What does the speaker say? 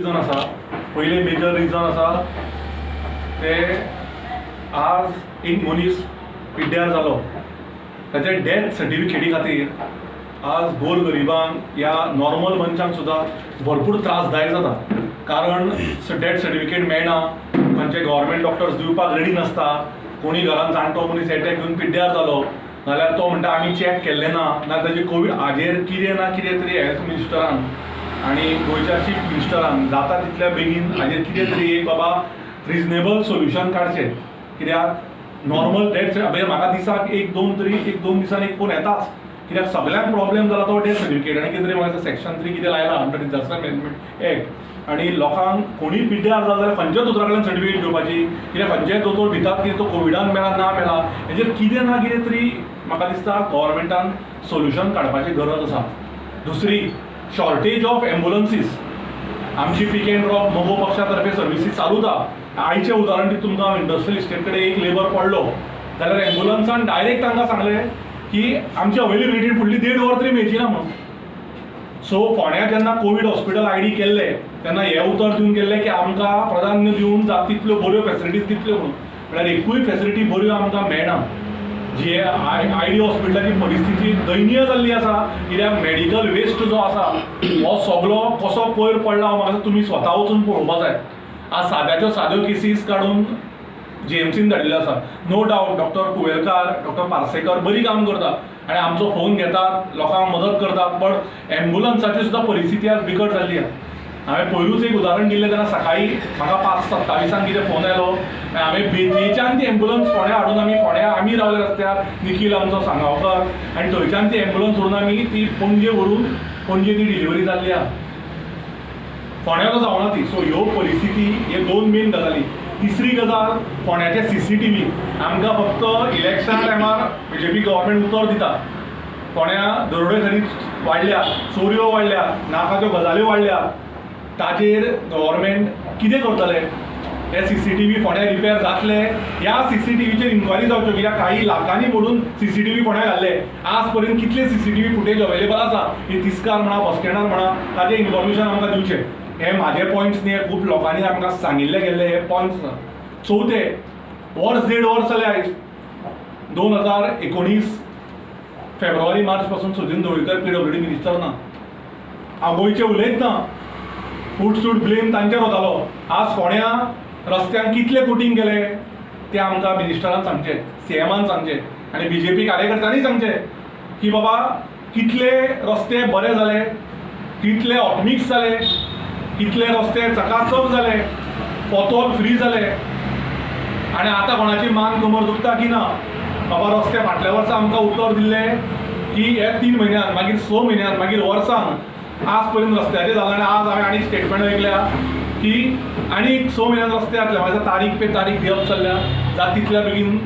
Reason आसा, पयलें major reason आसा ते आज एक मनीस पिड्ड्यार जालो, ताच्या डेथ सर्टिफिकेटी खातीर आज गोर गरिबांक या नॉर्मल मनशांक सुद्दां भरपूर त्रासदायक जाता. कारण डेथ सर्टिफिकेट मेळना, खंयचे गव्हर्मेंट डॉक्टर्स दिवपाक रेडी नासता. कोणी घरान जाणटो मनीस एटॅक घेवन पिड्ड्यार जालो जाल्यार तो म्हणटा आमी चॅक केल्लें ना, ना ताजे कोवीड हाजेर कितें ना कितें तरी हेल्थ मिनिस्टरान आनी गोंयच्या चीफ मिनिस्टरान जाता तितल्या बेगीन हाजेर कितें तरी एक बाबा रिजनेबल सोल्युशन काडचें. कित्याक नॉर्मल डेथ म्हाका दिसाक एक दोन तरी एक दोन दिसान एक फोन येताच, कित्याक सगळ्यांक प्रॉब्लेम जाला तो डेथ सर्टिफिकेट. आनी कितें तरी म्हाका सेक्शन 3 कितें लायला अंडर डिजास्टर मॅनेजमेंट एक्ट, आनी लोकांक कोणीय पिड्ड्यार जालो जाल्यार खंयच्या दोतोरा कडल्यान सर्टिफिकेट घेवपाची, कित्याक खंयचेय दोतोर भितात की तो कोविडान मेला ना मेला, हेजेर कितें ना कितें तरी म्हाका दिसता गव्हर्मेंटान सोल्युशन काडपाची गरज आसा. दुसरी शॉर्टेज ऑफ एम्बुलन्सीस. आमची पीक एंड ड्रॉप मगो पक्षा तर्फे सर्विसीस चालूच आहा. आयचें उदाहरण दिता तुमकां हांव, इंडस्ट्रियल इस्टेट कडेन एक लेबर पडलो जाल्यार एम्बुलन्सान डायरेक्ट तांकां सांगलें की आमची अवेलेबिलिटी फुडली 1.5 वर तरी मेळची ना म्हणून. सो फोंड्या जेन्ना कोवीड हॉस्पिटल आयडी केल्लें तेन्ना हें उतर दिवन गेल्लें की आमकां प्राधान्य दिवन जाता तितल्यो बऱ्यो फॅसिलिटीज दितल्यो म्हणून, म्हळ्यार एकूय फॅसिलिटी बऱ्यो आमकां मेळना. जी आयडी हॉस्पिटलाची परिस्थिती दयनीय जाल्ली आसा, कित्याक मेडिकल वेस्ट जो आसा हो सगलो कसो पयर पडला म्हाका तुमी स्वता वचून पळोवपा जाय. आज साद्याच्यो साद्यो केसीस काडून जीएमसीन धाडिल्ल्यो आसा. No doubt doctor Kuvelkar, doctor Parsekar बरी काम करता आनी आमचो फोन घेतात, लोकांक मदत करतात, बट एम्बुलन्साची सुद्दां परिस्थिती आज बिकट जाल्ली आसा. हांवें पयरूच एक उदाहरण दिल्लें तेन्ना सकाळीं म्हाका 5:27 कितें फोन आयलो, हांवें बेतयेच्यान ती एम्बुलन्स फोंड्या हाडून आमी फोंड्या आमी रावले रस्त्यार, निखील आमचो सांगावकर, आनी थंयच्यान ती एम्बुलन्स व्हरून आमी ती पणजे व्हरून पणजे ती डिलिव्हरी जाल्ली आसा. फोंड्या तो जावना ती. सो ह्यो परिस्थिती, हे दोन मेन गजाली. तिसरी गजाल फोंड्याचे CCTV. आमकां फक्त इलेक्शन टायमार बीजेपी गव्हर्मेंट उतर दिता. फोंड्या दरोडेखोरी वाडल्या, चोरयो वाडल्या, नाका त्यो गजाल्यो वाडल्या, ताजेर गव्हर्मेंट कितें करतले? हे CCTV फोंड्या रिपेर जातले? ह्या CCTVचेर इन्क्वायरी जावच्यो, कित्याक काही लाखांनी मोडून CCTV फोंड्या घाल्ले. आज पर्यंत कितले CCTV footage available आसा ही तिस्कार म्हणा, बस स्टँडार म्हणा, ताजें इन्फॉर्मेशन आमकां दिवचें. हे म्हाजे पॉयंट्स न्ही, खूब लोकांनी आमकां सांगिल्ले गेल्ले हे पॉयंट्स आसा. चवथे, वर्स 1.5 वर्स जालें आयज 2019 फेब्रुवारी मार्च पासून सुदिन ढवळीकर PWD minister ना. हांव गोंयचें उलयत ना, फूट सूट ब्लेम तांचेर वतालो. आज फोंड्या रस्त्यांक कितले कोटींग केले ते आमकां मिनिस्टरान सांगचें, सीएमान सांगचें आनी बीजेपी कार्यकर्त्यांनी सांगचें की बाबा कितले रस्ते बरे जाले, कितले हॉटमिक्स जाले, कितले रस्ते चकाचक जाले, पोतोल फ्री जाले, आनी आतां कोणाची मान कमर दुखता की ना बाबा. रस्ते फाटल्या वर्सा आमकां उतर दिल्लें की हे 3 म्हयन्यान, मागीर 6 म्हयन्यान, मागीर वर्सान, आज पर्यंत रस्त्याचें जालें. आनी आज हांवें आनी स्टेटमेंट ऐकल्या की आनी 6 म्हयन्यान रस्ते जातले. म्हाका तारीख पे तारीख दिवप चल्ल्या, जाता तितल्या बेगीन